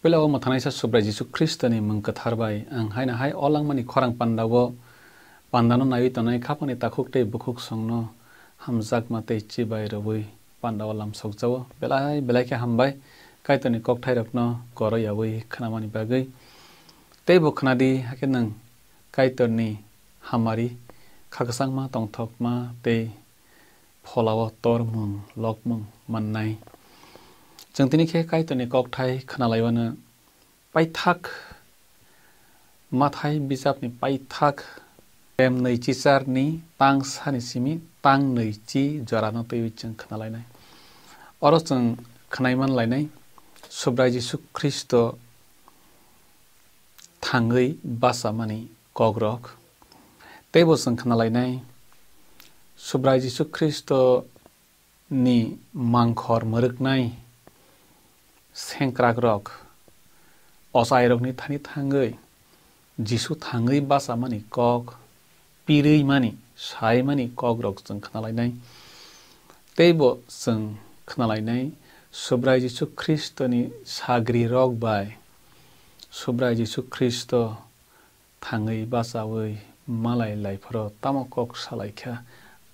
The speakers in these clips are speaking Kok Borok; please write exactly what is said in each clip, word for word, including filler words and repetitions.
Puila o mwthanaisa Subrai Jisu Khristoni mung kwthar bai ang haino hai o langmani khorang pandao pandano naiwi tongnai khapangni takhuk tei bukhuk songno hamjakma tei chibai rwui pandao lamsokjao. Belai belai khe hambai Kaitorni kokthairokno goroyaui khnamani bagwi. Teibo khnadi, hakhe nwng Kaitorni hamari, khakchangma, tongthokma tei pholao tormung lokmung mannai. Chwng tini khe Kaitorni kokthai khnalaiwano paithak, Mathai bijapni paithak, tem nwichicharni tang sani simi tang nwichi jorano twiwi chwng khnalainai. Oro chwng khnai manlainai, Subrai Jisu Khristo thangwi bachamani kokrok. Teibo chwng khnalainai, Subrai Jisu Khristo ni mangkhor mwrwknai sengkrakrok ochairokni thani thangwi Jisu thangwi bachamani kok, pirwimani, saimani kokrok chwng khnalainai. Teibo chwng khnalainai, Subrai Jisu Khristoni sagrirok bai Subrai Jisu Khristo thangwi bachaui malai lai phoro tamo kok salai kha,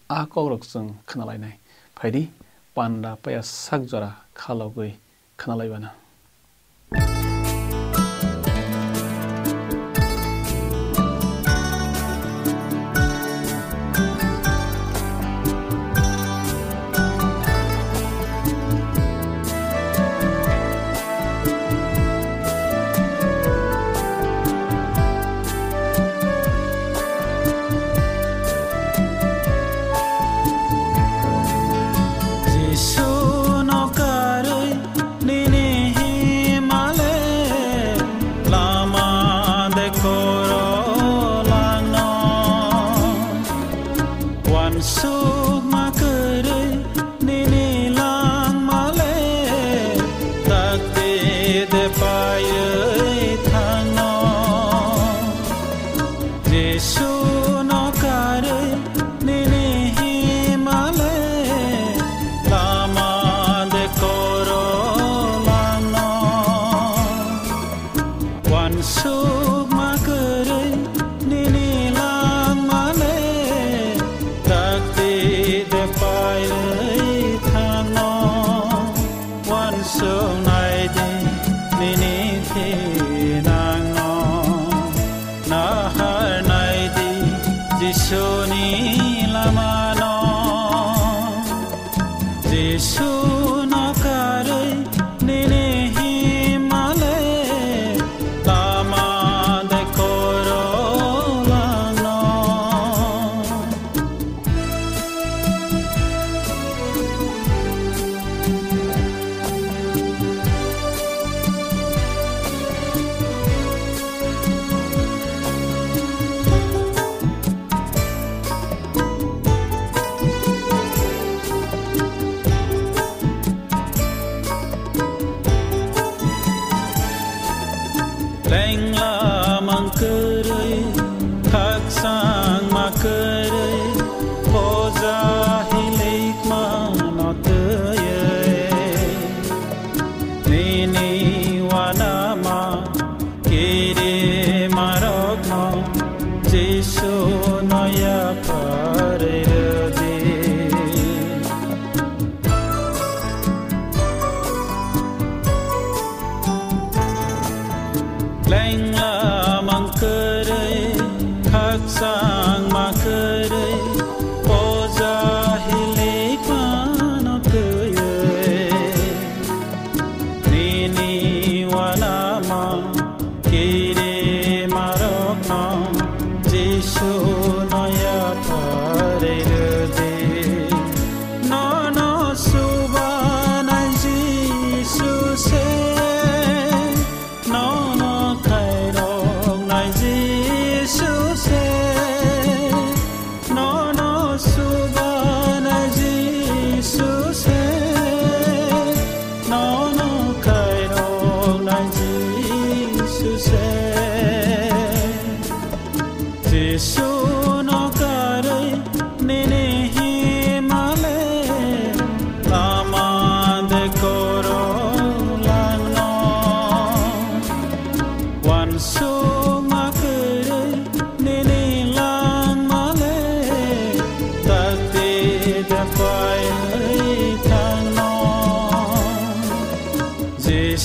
a kokrok chwng khnalainai. Phaidi, panda paya sak jora khalogwi khnalaibana. Jisu no karwi nini himale lama de koro langno. Wansukma kwrwi nini langmale takti de paiwi thangno. Jisu no karwi nini himale lama de koro langno. Wansukma kwrwi nini langmale takti de paiwi thangno. Wansuknai di nini thinangno, naharnai di Jisuni lamano. Jisu no karwi nini himale lama de koro langno. Lengla mangkwrwi, thaksang makwrwi, boja hilikma no twiwi. Nini wanama kirimarokno Jisu no yapharwi rwdi. Leng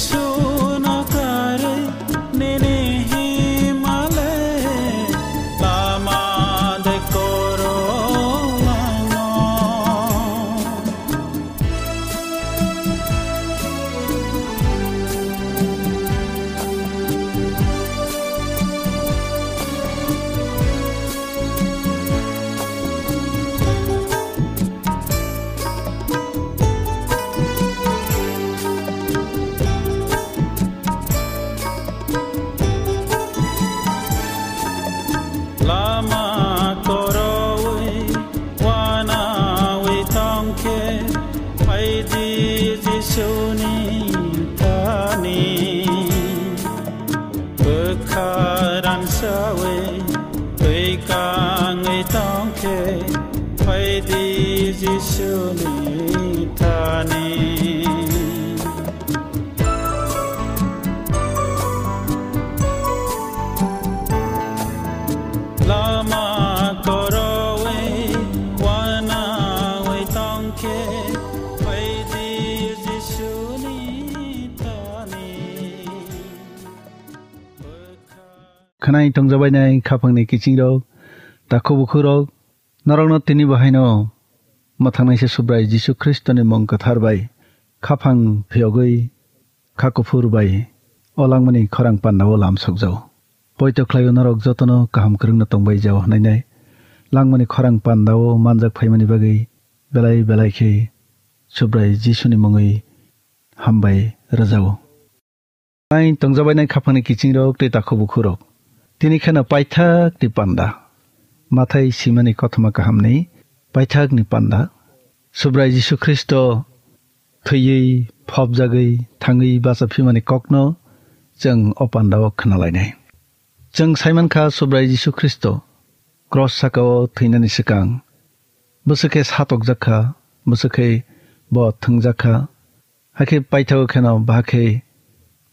Suno karwi nini himale lama de koro lango. Lama korowi wanawi tongkhe, phaidi Jisuni thani. Bwkha rangsawi twi kangwi tongkhe, phaidi Jisuni thani. Lama korowi wanawi tongkhe, phaidi Jisuni thani. Khwnai tongjabainai khaphangni kichingrok, takhu bukhurok, norokno tini bahaino mwthangnaisa Subrai Jisu Khristoni mung kwthar bai khaphang phiyogwi kha kuphur bai o langmani khorang pandao lamsokjao. Poito khlaio norok jotono kaham kwrwngno tongbai jao hwnwi nai langmani khorang pandao manjak phaimani bagwi belai belai khe Subrai Jisuni mungwi hambai rwjao. Ang tongjabainai khaphangni kichingrok tei takhu bukhurok. Tini kheno paithakni panda. Mathai simani kothoma kahamni paithakni panda. Subrai Jisu Khristo thwiwi, phobjagwi, thangwi bacha phimani kokno chwng o pandao khwnalainai. Chwng saimankha Subrai Jisu Khristo cross sakao thwinani swkang bwswkhe satokjakha, bwswkhe bo thwngjakha. Hakhe paithago kheno bahakhe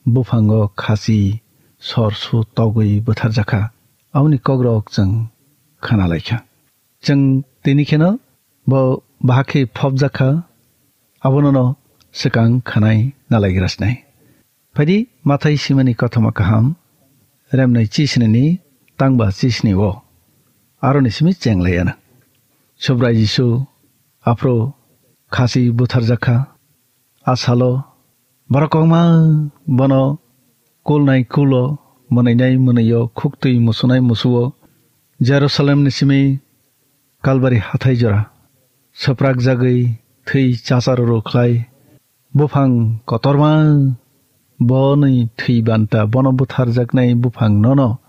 buphango khasi sor su togwi butharjakha. Aboni kokrok chwng khana laikha. Chwng tini kheno bo bahakhe phobjakha, abonono swkang khanai nalaigrasnai. Phaidi Mathai simani kothoma kaham, remnai chisnini tangba chisni o, aroni simi chenglaiya na. Subrai Jisu aphro khasi butharjakha, a salo borok kwbangma bono kulnai kulo, mwnainai mwnaio, khuktwi musunai musuo, Jerusalemni simi Kalbari hathai jora swprakjagwi thwi chacharoro khlai, buphang kotorma boni thwi banta, bono butharjaknai buphang nono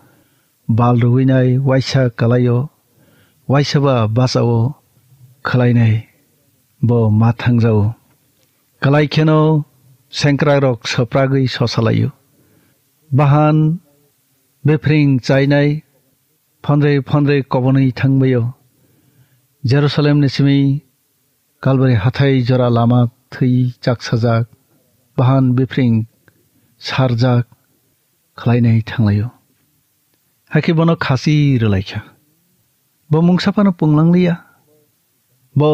bal rwinai waisa kalaio, waisa ba bachao khlainai bo ma thangjao. Kalai kheno sengkrakrok swpragwi sosalaio. Bahan befring chainai phonrwi phonrwi kobonwi thangbaio. Jerusalemni simi Kalbari hathai jora lama thwi chaksajak, bahan befring sarjak khlainai thanglaio. Hakhe bono khasi rwlaikha. Bo mungsa phano punglanglia. Bo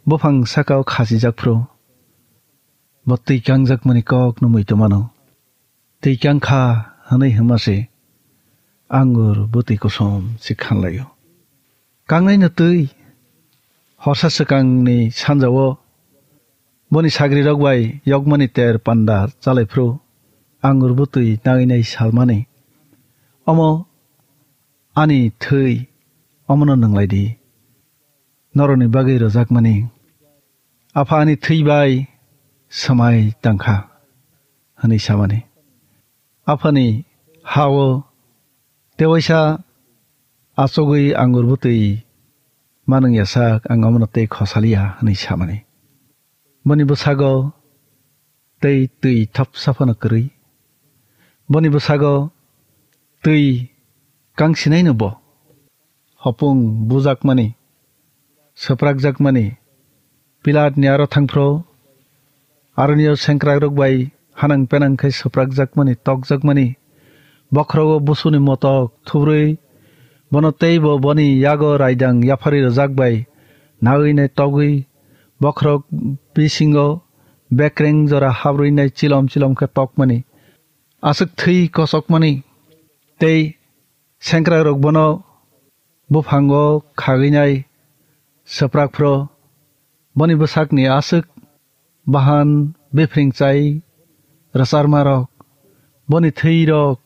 buphang sakao khasijak phru. Bo twi kangjakmani kokno muitu mano. Twi kang kha hwnwi hwnma se angur bwtwi kosom se khanlaio. Kangnaino twi horsa swkangni sanjao boni sagrirok bai yokmani ter panda chalaiphru angur bwtwi nangwi nai salmani, "Omo ani thwi, omono nwnglai di, norokni bagwi rwjakmani." Apha ani thwi bai swmai tangkha, hwnwi samani. Aphani ha-o tewaisa achugwi angur bwtwi manwng ya sak, ang omono tei khosaliya, hwnwi samani. Boni bwsago tei twi thopsa phano kwrwi. Boni bwsago twi kangsinaino bo. Hopung bujakmani, swprakjakmani, Pilatni aro thangphro, aronio sengkrakrok bai hanang penang khe swprakjakmani, tokjakmani, bokhorogo busuni motok thubrwi, bono tei bo boni yago raidang yapharwi rwjak bai nawi nai togwi, bokhorok bisingo bekreng jora habrwi nai chilom chilom khe tokmani, aswk thwi kosokmani, tei sengkrakrok bono buphango khagwi nai swprak phro, boni bwsakni aswk bahan bipring chai rwcharmarok, boni thwirok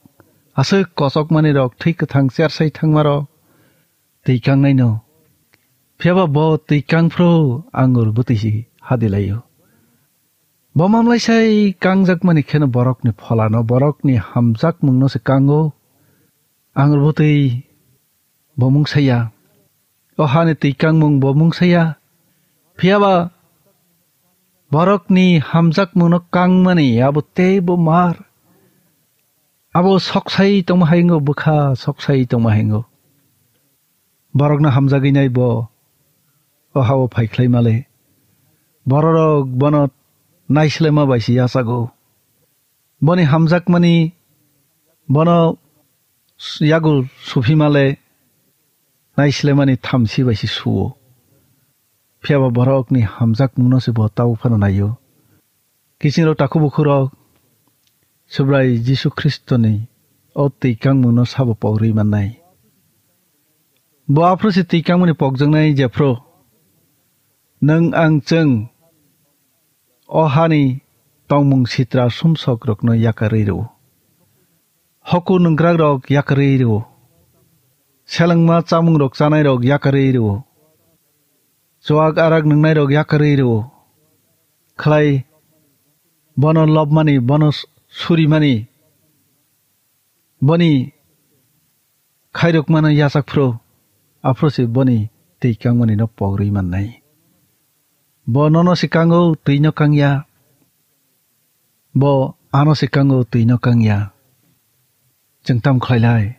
aswk kosokmanirok thwi kwthang chersai thangmarok twi kangnaino. Phiyaba bo twi kang phro angur bwtwi si hadi laio. Bo mamlaisai kangjakmani kheno borokni pholano, borokni hamjakmungno se kango. Angur bwtwi bo mungsaya. O hani twi kangmung bo mungsaya. Phiyaba borokni hamjakmungno kangmani abo teibo mar. Abo soksai tongma haingo, bwkha soksai tongma haingo. Borokno hamjagwi nai bo o hao phaikhlai male. Bororok bono naislema bai se yachago. Boni hamjakmani bono s-, yago suphi male, naislaimani thamsi bai se suo. Phiyaba borokni hamjakmungno se bo tau phano naio. Kisingrok takhuk bukhurok, Subrai Jisu Khristoni o twi kangmungno sabo pogri mannai. Bo aphuru se twi kangmani pokjaknai jephru nwng ang chwng o hani tongmung sitra sumsokrokno yakarwi rwo. Hoku nungkrakrok yakarwi rwo. Selengma chamungrok chanairok yakarwi rwo. Chuak arak nungnairok yakarwi rwo. Khlai bono lobmani, bono s-, surimani, boni khairokmano yachak phru, aphuru se boni twi kangmani no pogri mannai. Bo nono se kango, twi no kangya. Bo ano se kango, twi no kangya. Chwng tam khlailai?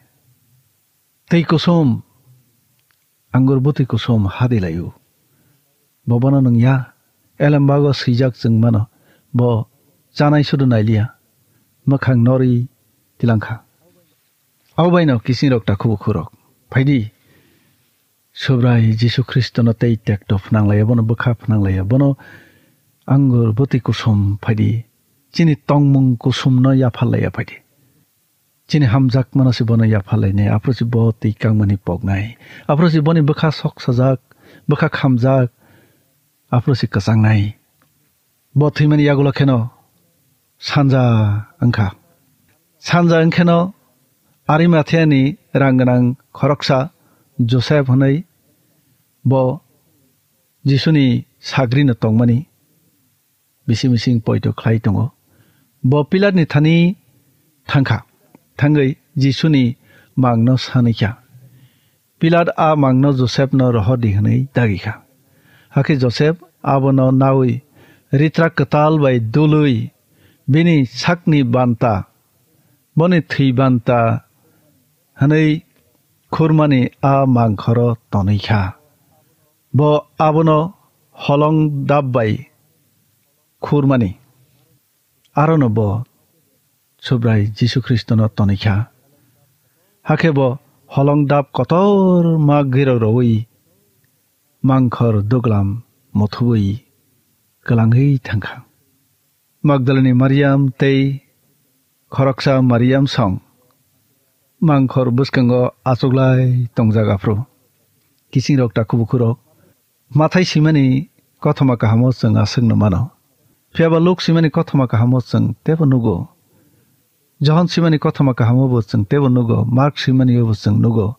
Twi kusum, angur bwtwi kusum hadi laio. Bo bono nungya, elembago swijak chwng mano. Bo chanai sudu nailiya, mwkhang norwi tilangkha. Abo baino kisingrok takhuk bukhurok, phaidi, Subrai Jisu Khristono tei tekto phnang laiya, bono bwkha phnang laiya, bono angur bwtwi kusum phaidi, chini tongmung kusumno yaphar laiya phaidi. Chini hamjakmano se bono yaphar lainai, aphuru se bo twi kangmani poknai, aphuru se boni bwkha sok sajak, bwkha khamjak, aphuru se kwchangnai. Bo thwimani yagulo kheno sanja wngkha. Sanja wngkheno Arimathiani rang gwnang khoroksa Josep hwnwi bo Jisuni sagrino tongmani bising bising poito khlai tongo. Bo Pilatni thani thangkha, thangwi Jisuni mangno sanwi kha. Pilat a mangno Josepno rohordi hwnwi dagi kha. Hakhe Josep abono naui ritrak kwtal bai dului bini sakni banta, boni thwi banta hwnwi khurmani a mangkhoro tonwi kha. Bo abono holong dap bai khurmani. Arono bo Subrai Jisu Khristono tonwi kha. Hakhe bo holong dap kotor ma girok rowi mangkhor duglam muthubwi kwlangwi thangkha. Magdalani Mariam tei khoroksa Mariam song mangkhor bwskango achuklai tongjak aphuru. Kisingrok takhuk bukhurok, Mathai swimani kothoma kahamo chwng aswkno mano. Phiyaba Luk swimani kothoma kahamo chwng teibo nugo. Johon swimani kothoma kahamo bo chwng teibo nugo. Mark swimani bo chwng nugo.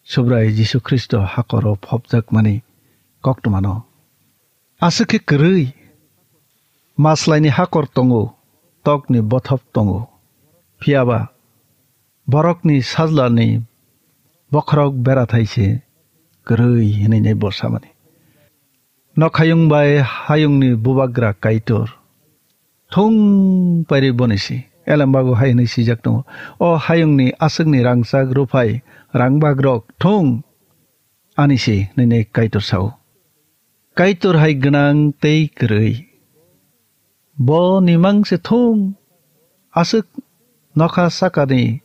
Subrai Jisu Khristo hakoro phobjakmani koktwmano. Aswk khe kwrwi, maslaini hakor tongo, tokni bothop tongo. Phiyaba borokni sajlani bokhorok berathai se kwrwi hwnwi nai bo samani. Nokhayung bai hayungni bubagra Kaitor, thung pairi boni si. Elembago hai hwnwi swijak tongo, "O hayungni aswkni rangchak ruphai rangbagrok thung ani si," hwnwi nai Kaitor sao. Kaitor hai gwnang tei kwrwi. Bo nimang se thung, aswk nokha sakani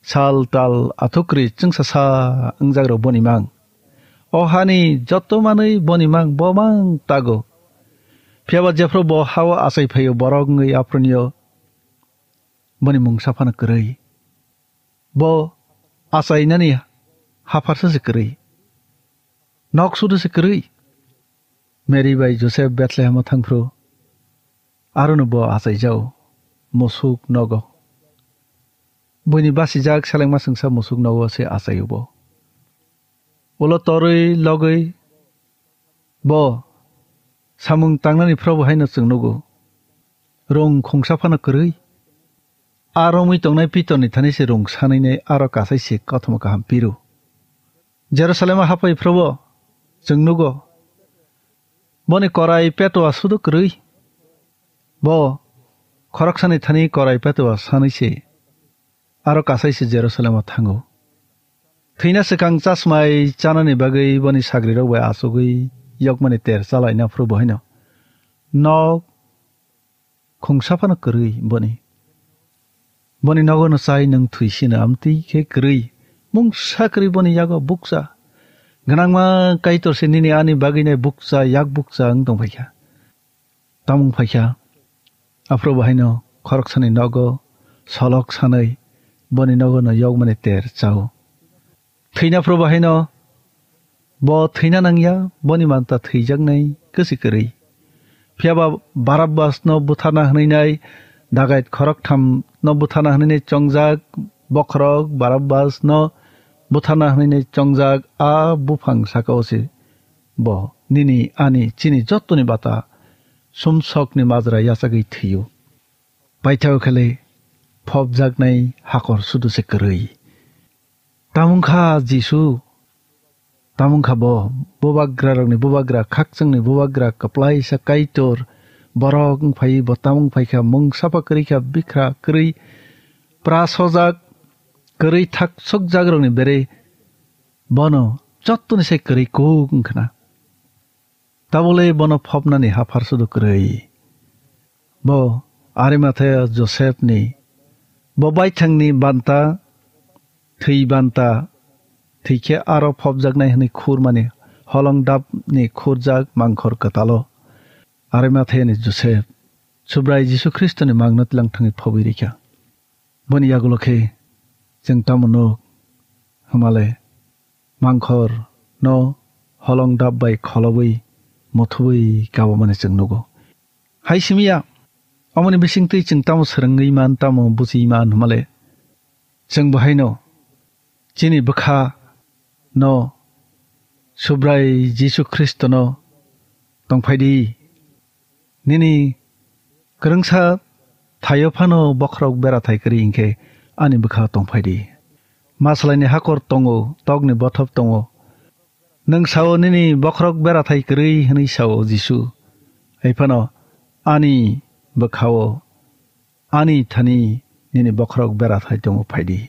sal tal athukri chwngsasa wngjakrok boni mang. O hani joto manwi boni mang, bo mang tago. Phiya ba jephru bo ha-o achai phaio borok wngwi aphuruni-o boni mungsa phano kwrwi. Bo achainani hapharsa se kwrwi. Nok sudu se kwrwi. Mary bai Joseph Bethlehem-o thangphru, arono bo achaijao, musuk nogo. Buini basijak selengma sengsa musuk nogo se achaio bo. Ulo torwi logwi bo samung tangnani phrobo haino chwng nugo. Rung khungsa phano kwrwi. A romwi tongnai Pitorni thani se rung sanwi nai aro kasai se kothoma kaham piru. Jerusalem-o haphai phrobo chwng nugo. Boni korai petwa sudu kwrwi. Bo khoroksani thani korai petwa sanwi se aro kasai se Jerusalem-o thango. Thwina swkang chasmai chanani bagwi boni sagrirok bai achugwi yokmani ter chalaina phuru bo haino nok khungsa phano kwrwi boni. Boni nogo no chai nwng thwi sino amtwi khe kwrwi. Mungsa kwrwi boni yago bukcha. Gwnangma Kaitor se nini ani bagwi nai bukcha, yak bukcha wng tong phaikha. Tamung phaikha. Aphuru bo haino khoroksani nogo solok sanwi boni nogo no yokmani ter chao. Thwina phuru bo haino bo thwina nangya, boni manta thwijaknai kwswi kwrwi. Phiya ba Barabbas no butharna hwnwi nai dagait khoroktham no butharna hwnwi nai chongjak, bokhorok Barabbas no butharna hwnwi nai chongjak a buphang saka o se bo nini ani chini jottoni bata sumsokni majra yachagwi thwio. Paithao khele phobjaknai hakor sudu se kwrwi. Tamung kha Jisu, tamung kha bo, bubagrarokni bubagra, khakchangni bubagra, kwplaisa Kaitor, borok wng phai, bo tamung phai kha, mung sapha kwrwi kha, bikha kwrwi, pra sojak, kwrwi thak sokjakrokni bere, bono jottoni sai kwrwi kuk wng khna. Tabole bono phobnani haphar sudu kwrwi. Bo Arimathea Joseph ni, bo baithangni banta, thwi banta, thwi khe aro phobjaknai hwnwi khurmani holong dapni khurjak mangkhor kwtalo. Arimathea ni Joseph, Subrai Jisu Khristoni mangno tlang thangwi phobwi rikha. Boni yagulo khe chwng tamo nuk hwnmale mangkhor no holong dap bai kholobwi muthubwi kabamani chwng nugo. Hai simiya, omoni bisingtwi chwng tamo swrwngwi man, tamo buchi man hwnmale, chwng bo haino chini bwkha no Subrai Jisu Khristo no tongphaidi. Nini kwrwngsa thaio phano bokhorok bera thai kwrwi hinkhe ani bwkha tongphaidi. Maslaini hakor tongo, tokni bothop tongo. Nwng sao nini bokhorok bera thai kwrwi hwnwi sao Jisu. Hai phano ani bwkhao, ani thani nini bokhorok bera thai tongo phaidi.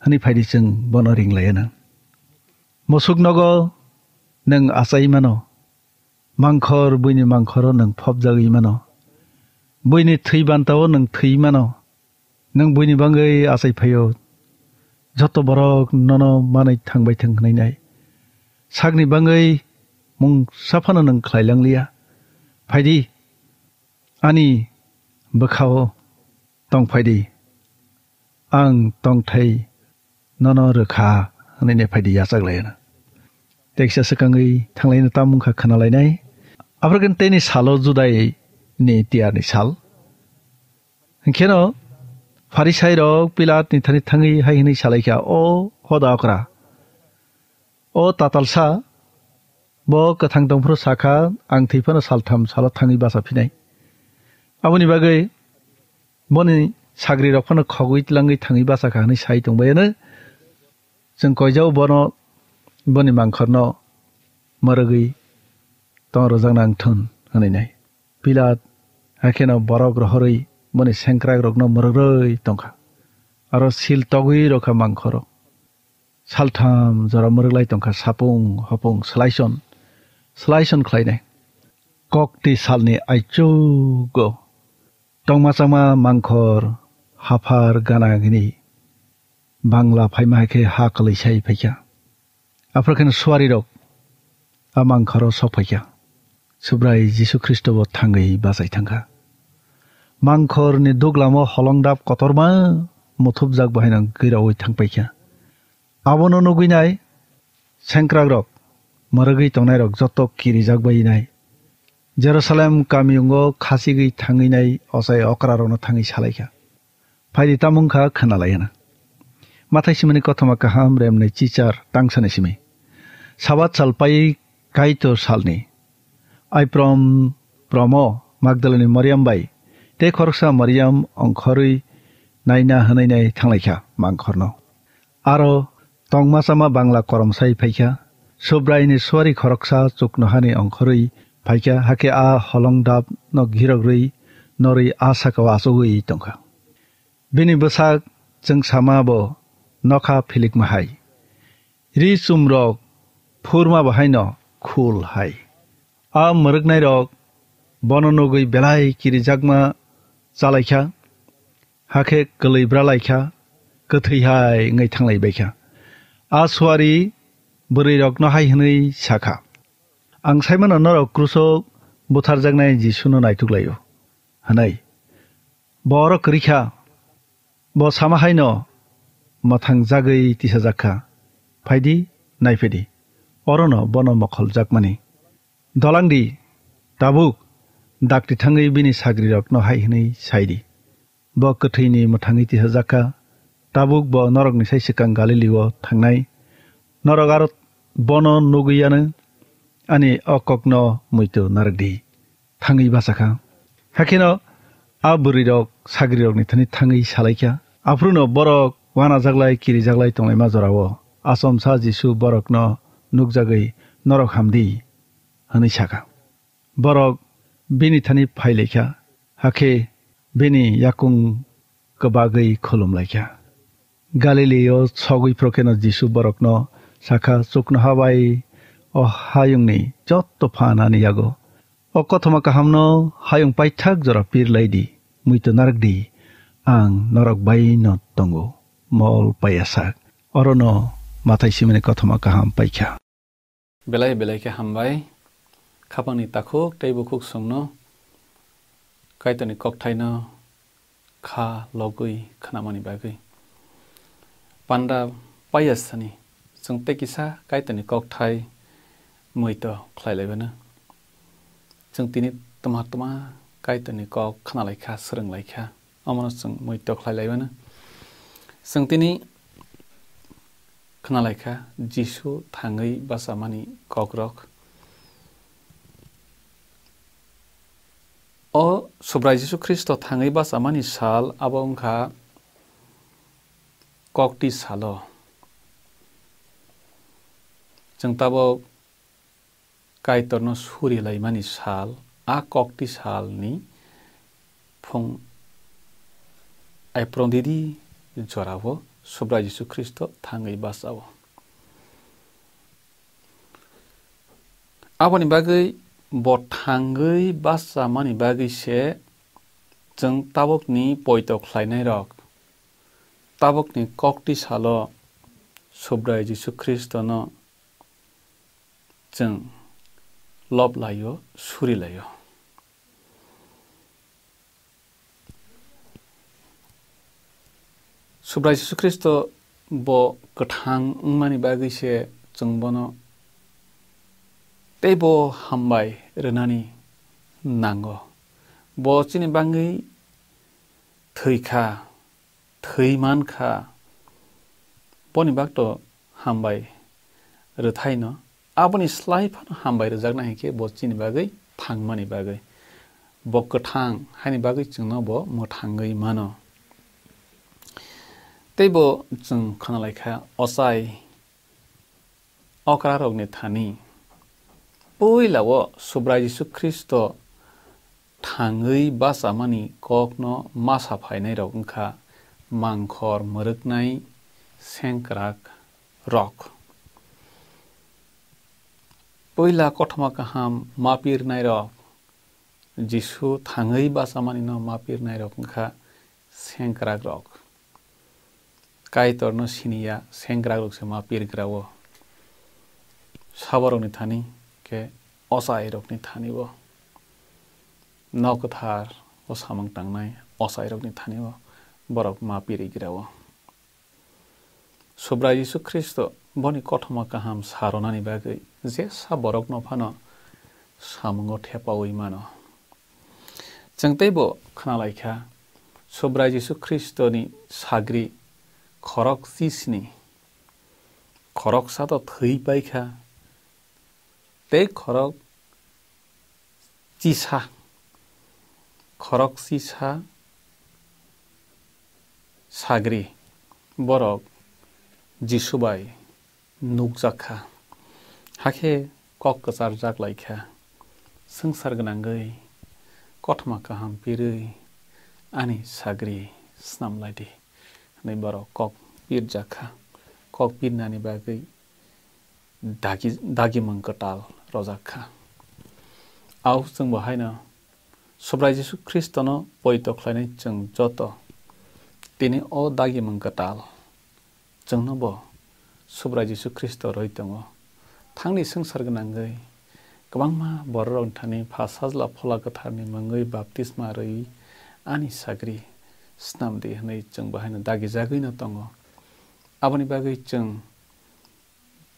Hwnwi phaidi chwng bono ringlaiyana. Musuk nogo nwng achai mano. Mangkhor buini mangkhoro nwng phobjagwi mano. Buini thwi bantao nwng thwi mano. Nwng buini bangwi achai phaio. Joto borok nono manwi thangbai thwng hwnwi nai. Sakni bangwi mung saphano nwng khlai langliya. Phaidi, ani bwkhao tong phaidi. Ang tongthai nono rwkha hwnwi ne phaidi yachak laiyana. Teksa swkangwi thanglaina tamung kha khna lainai. Aphuru khe teni salo Judai ni tiyar ni sal. Hinkheno Pharisai rok Pilat ni thani thangwi hai hwnwi salai kha, "O hoda okra, o tatalsa, bo kwthang tongphuru sakha, ang thwi phano saltham salo thangwi bacha phinai." Aboni bagwi boni sagrirok phano khogwi tlangwi thangwi bachakha hwnwi sai tongbaiyano. Chwng koijao bono, boni mangkhorno mwrwgwi tong rwjakna wngthun hwnwi nai. Pilat hakheno borok rohorwi boni sengkrakrokno mwrwgrwi tongkha. Aro sil togwi rokha mangkhoro. Saltham jora mwrwglai tongkha sapung hopung swlaison, swlaison khlainai. Kokti salni aichugo tongma chama mangkhor haphar gana gini bangla phaima hai khe ha kwlwi sai phaikha. Aphuru kheno suarirok a mangkhoro sok phaikha. Subrai Jisu Khristo bo thangwi bachai thangkha. Mangkhorni duglamo holongdap kotorma muthupjak bahaino gwiroui thangpaikha. Abono nugwinai sengkrakrok, mwrwgwi tongnairok joto kirijak bainai. Jerusalem kamiyungo khachigwi thangwinai ochai okrarokno thangwi salaikha. Phaidi tamo wngkha khwnalaiyana. Mathai simani kothoma kaham remnai chichar tangsani simi. Sabat sal paiwi Kaitor salni. Aiprom promo Magdalani Mariam bai tei khoroksa Mariam ongkhorwi naina hwnwi nai thanglaikha mangkhorno. Aro tongma chama bangla koromsai phaikha. Subraini suari khoroksa chuknohani ongkhorwi phaikha, hakhe a holongdapno girogrwi norwi a sakao achugwi tongkha. Bini bwsak chwngsama bo nokha philikma hai. Ri chumrok phurma bahaino khul hai. A mwrwknairok bono nugwi belai kirijakma chalaikha, hakhe kwlwi bralaikha, kwthwi hai wngwi thanglaibaikha. A suari bwrwirokno hai hwnwi sakha, "Ang saimano norok kruso butharjaknai Jisuno naituklaio," hwnwi. Bo oro kwrwi kha, bo sama haino mwthang jagwi tisajak kha. Phaidi, naiphaidi, orono bono mokholjakmani. Dolangdi, tabuk dakti thangwi bini sagrirokno hai hwnwi saidi, "Bo kwthwini mwthangwi tisajak kha, tabuk bo norokni sai swkang Galilio thangnai. Norok aro bono nugwi yano, ani o kokno muitu narwkdi." Thangwi bachakha. Hakheno a bwrwirok sagrirokni thani thangwi salaikha. Aphruno borok wanajaklai kirijaklai tonglaima jorao achomsa Jisu borokno nukjagwi, "Norok hamdi," hwnwi sakha. Borok bini thani phailaikha, hakhe bini yakung kwbagwi khulumlaikha. Galilio sogwi phrukheno Jisu borokno sakha, "Chuknoha bai o hayungni jotto phan ani yago. O kothoma kahamno hayung paithak jora pir lai di, muitu narwk di, ang norok bai no tongo." Mol paiya sak. Orono Mathai simini kothoma kaham paikha. Belai belai khe hambai. Khapangni takhuk tei bukhuk songno Kaitorni kokthaino kha logwi khnamani bagwi. Panda paiya sani chwng tei kisa Kaitorni kokthai muitu khlai laibano. Chwng tini twma twma Kaitorni kok khna lai kha, swrwng lai kha. Omono chwng muitu khlai laibano. Chwng tini khna lai kha Jisu thangwi bachamani kokrok. O Subrai Jisu Khristo thangwi bachamani sal abo wngkha kokti salo. Chwng tabok Kaitorno suri laimani sal, a kokti salni phung April didi jorao Subrai Jisu Khristo thangwi bachao. Aboni bagwi bo thangwi bachamani bagwi se chwng tabokni poito khlainairok, tabokni kokti salo Subrai Jisu Khristono chwng lob laio, suri laio. Subrai Jisu Khristo bo kwthang wngmani bagwi se chwng bono teibo hambai rwnani nango. Bo chini bagwi thwi kha, thwi man kha. Boni bagto hambai rwthaino, aboni slai phano hambai rwjaknai hinkhe bo chini bagwi thangmani bagwi. Bo kwthang haini bagwi chwngno bo mwthangwi mano. Tei bo chwng khna lai kha, ochai okrarokni thani puila o Subrai Jisu Khristo thangwi bachamani kokno masa phainairok wngkha mangkhor mwrwknai sengkrak rok. Puila kothoma kaham mapirnairok, Jisu thangwi bachamanino mapirnairok wngkha sengkrakrok. Kaitorno siniya sengkrakrokse mapirgrao. Saborokni thani khe ochairokni thani-o, nok kwthar o samung tangnai ochairokni thani-o borok ma pirigrao. Subrai Jisu Khristo boni kothoma kaham sa rwnani bagwi jesa borokno phano samungo thepaui mano. Chwng teibo khnalaikha, Subrai Jisu Khristoni sagri khorok chisni, khoroksa to thwi paikha, tei khorok chisa, khorok chisa sagri borok Jisu bai nukjak kha. Hakhe kok kwcharjak lai kha, "Swngchar gwnangwi, kothoma kaham pirwi ani sagri snam lai di," hwnwi borok kok pirjak kha. Kok pirnani bagwi dagi, dagimung kwtal rojak kha. Au chwngbo haino Subrai Jisu Khristono poito khlainai chwng joto tini o dagimung kwtal chwngnobo Subrai Jisu Khristo rwi tongo. Thangni swngchar gwnangwi kwbangma bororokni thani Pha Sajla Phola Kwtharni mungwi baptisma rwi ani sagri snam di hwnwi chwng bo haino dagijagwino tongo. Aboni bagwi chwng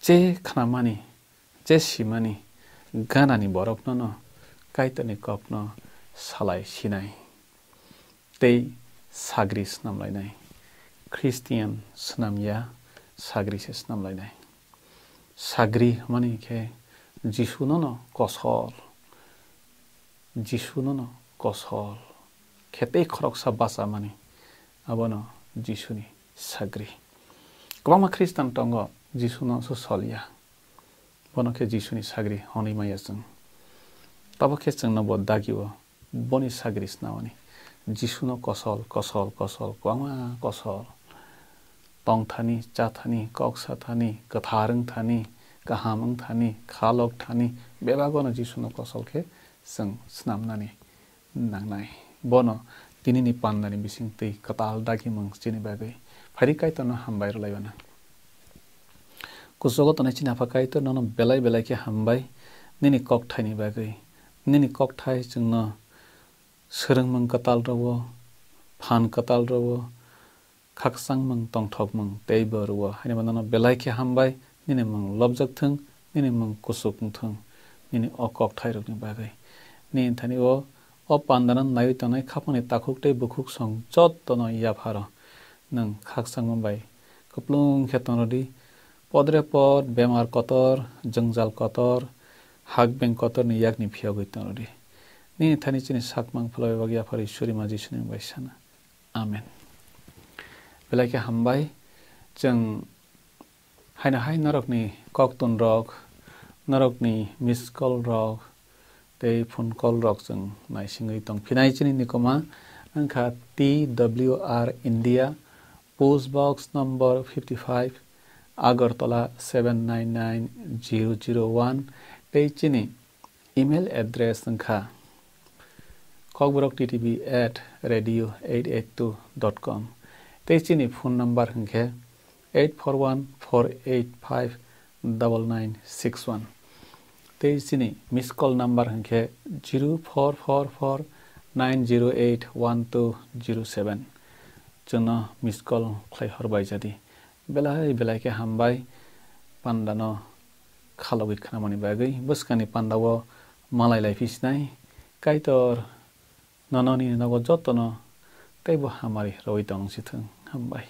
je khnamani, je simani ganani borokno no Kaitorni kokno salai sinai tei sagri snam lainai. Christian snam ya, sagri se snam lainai. Sagri hwnmani khe Jisuno no kosol, Jisuno no kosol khe tei khoroksa bachamani, abono Jisuni sagri. Kwbangma Khristan tongo Jisuno se sol ya, bono khe Jisuni sagri hwnwi maya chwng. Tabuk khe chwngno bo dagio boni sagri snamani. Jisuno kosol, kosol, kosol, kwbangma kosol. Tongthani, chathani, kok sathani, kwthar wngthani, kaham wngthani, khalok thani, bebagono Jisuno kosol khe chwng snamnani nangnai. Bono tinini pandani bisingtwi kwtal dagimung chini bagwi. Phaidi Kaitorno hambai rwlaiwi nang. Kuchugo tongnai chini Apha Kaitor, nono belai belai khe hambai nini kokthaini bagwi. Nini kokthai chwngno swrwngmung kwtal rwo, phan kwtal rwo, khakchangmung, tongthokmung teibo rwo. Haino bono belai khe hambai, nini mung lobjak thung, nini mung kuchuk wng thung, nini o kokthairokni bagwi. Nini thani o, o pandano naiwi tongnai khapangni takhuk tei bukhuk song jottono yapharo nwng khakchangma bai kwplung khe tongrwdi. Podre pod, bemar kotor, jwngjal kotor, hakbeng kotorni yakni phiyogwi tongrwdi. Nini thani chini sakmang phlaiwi bagwi yapharo Iswrwi ma Jisuni mung bai sana. Amen. Belai khe hambai. Chwng haino hai norokni koktun rok, norokni miss call rok tei phone call rok chwng naisingwi tong phinai. Chini nikoma wngkha T W R India, post box number fifty five, Agartala seven nine nine zero zero one, tei chini email address wngkha kokborok T T B at radio eight eight two dot com, tei chini phone number hwnkhe eight four one four eight five double nine six one, tei chini miss call number hwnkhe zero four four four nine zero eight one two zero seven. Chwngno miss call khlai hor bai jadi. Belai belai khe hambai pandano khalogwi khnamani bagwi. Bwskangni pandao malai lai phi sinai. Kaitor nono nini nogo jotono teibo hamari rwui tong si thung. Hambai.